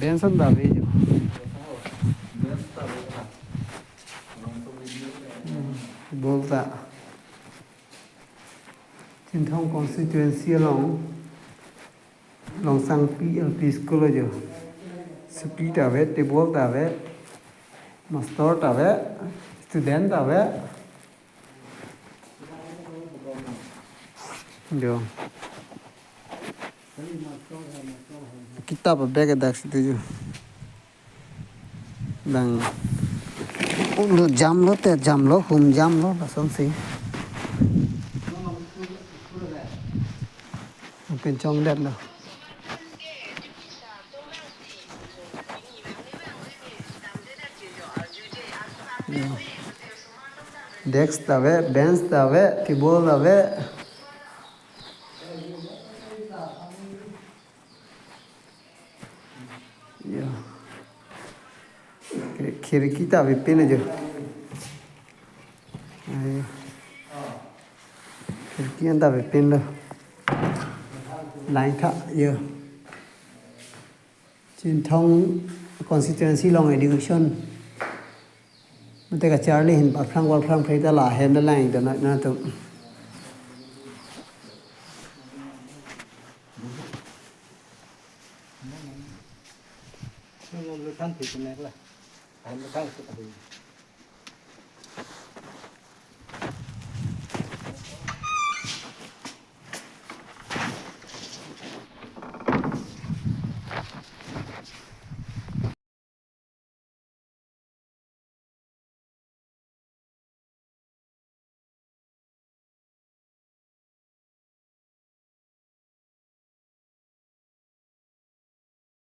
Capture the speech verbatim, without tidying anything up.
Bench an ta ave jo. Hmm, bol ta. Chinthong constituency along Longsangpi L P School jo. Sopi ta ave, table ta ave, master ta ave, student ta ave. Jo. Kitap abag adak si tu jo. Bang ulu jamlo, te jamlo, hum jamlo, lasonsi. Pinchongdetlo. Jo. Desk ta ave, bench ta ave, table ta ave. Jo. Khirki ta avepin jo. Ayo. Khirki an ta avepinlo. Line tha, jo. Chinthong constituency along education mate kacharli ahin parphrang parphrang phre ta la hem ta lang ta na, na tum.